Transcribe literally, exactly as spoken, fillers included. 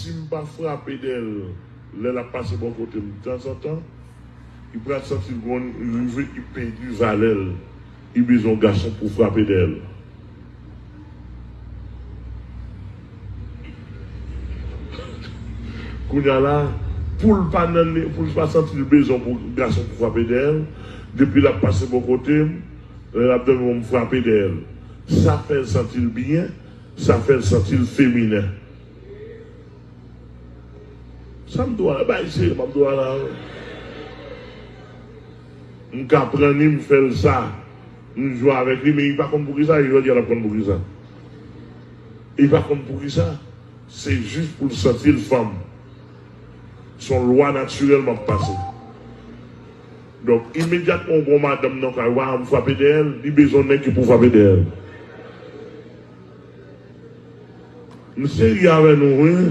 Si m pa frape dèyè l lè l ap pase bò kote m tanzantan, li pral santi l gon rive, li pèdi valè l, li bezwen yon gason pou frape dèyè l. Kounye a la, pou l pa nan, pou l pa santi l bezwen pou gason pou frape dèyè l, depi l ap pase bò kote m, lè l ap dòmi, m frape dèyè l. Sa fè l santi l byen, sa fè l santi l feminen. Sa m di w a la, bay serye, m ap di w a la. M ka pran li, m fè l sa. M jwe avèk li, men li pa konn poukisa, e jodi a l ap konn poukisa. Li pa konn poukisa. Se jis pou l santi l fanm. Se yon lwa natirèl m ap pase. Donk, imedyatman w gen yon madanm nan kay ou a, m frape dèyè l, li bezwen yon nèg ki pou frape dèyè l. M serye avè nou, wi.